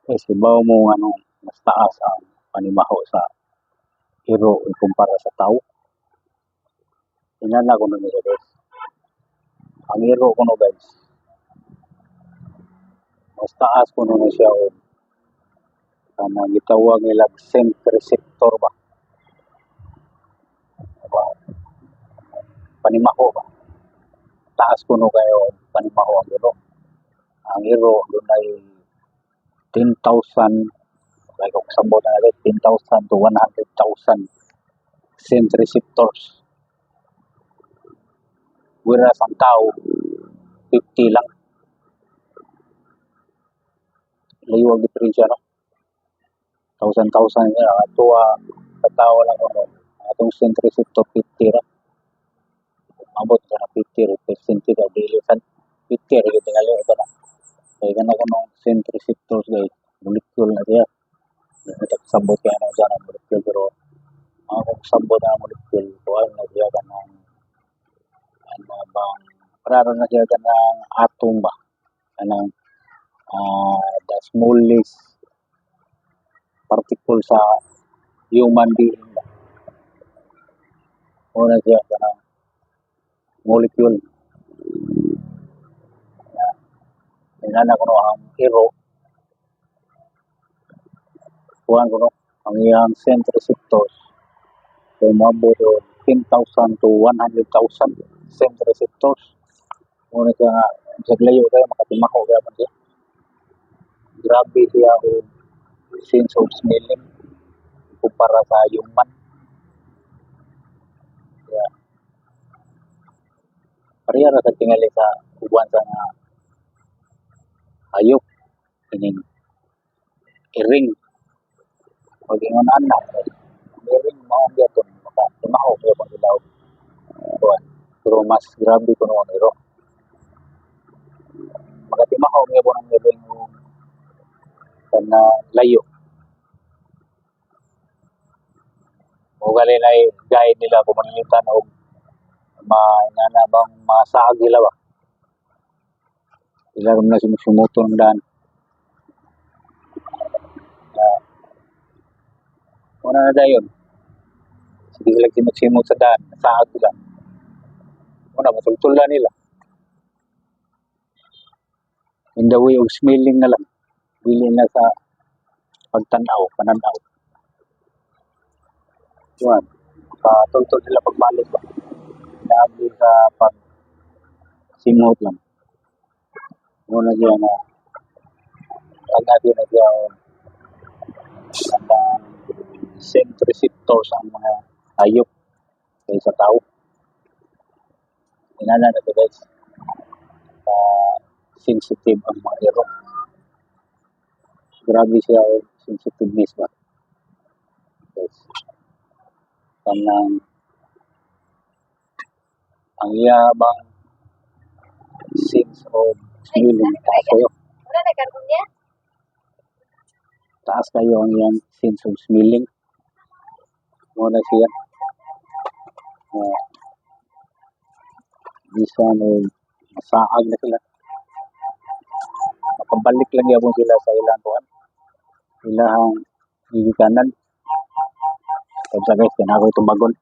Guys, kibaw mo nganong mas taas ang panimaho sa iro ikumpara sa tao? Ingana kuno nila, guys. Ang iro kuno, guys, mas taas kuno na siya og kanang gitawag nila scent receptor ba? Ba? Panimaho ba? Taas kuno kayo panimaho ang iro. Ang iro dunay 10,000, like kung sabot na guys, 10,000 to 100,000 scent receptors. Whereas ang tao, 50 lang. Layo ang diferensya, no? Thousand thousand nga atoa katao lang kuno. Atong scent receptor 50 ra. Mabot ka na 50 ra percentage ka, dili sad 50 ra gyud tingali ka na. Kay kana kunong scent receptors, guys, molecule na siya. Dili ta kasabot kay ano sa molecule, pero ang akong sabot na molecule, kuan na siya, kanang ano bang parang na siya kanang atom ba, kanang the smallest particle sa human being ba. Mao na siya kanang molecule. Ingana kuno ang iro, kuan kuno ang iyang scent receptors kay moabot og 10,000 to 100,000 scent receptors. Mao na siya nga bisag layo kayo makatimaho gyapon siya. Grabe siya og sense of smelling kumpara sa human. Kaya pareha ra sad tingali sa uban sa nga hayop kining iring. Pag ingon ana, ang iring mao gyapon makatimaho gyapon sila og kuan, pero mas grabe kuno ang iro. Makatimaho gyapon ang iring og kanang layo. Mao gali na guide nila kung mananglitan og ma ingana bang masaag sila ba. Sila ra man na sumuto ng daan. Mao na dayon. Sige sila simot-simot sa daan, saag sila. Mao na matultulan nila. In the way of smelling na lang. Dili na sa pagtan-aw, pananaw. Kuan, tultol sila pagbalik ba. Naagi sa pag simot lang. Mao na siya nga tagadi na siya og kanang scent receptors ang mga hayop kaysa tao. Ingana na to, guys. Sensitive ang mga iro. Grabe siya og sensitiveness ba. Guys. Kanang ang iya bang sense of smelling taas kayo. Wala na karton niya? Taas kayo ang iyang sense of smelling. Mao na siya. Bisan og masaag na sila. Makabalik lang gyapon sila sa ilang kuan. Ilahang gigikanan. Kaya guys, kaya ako'y tubagon.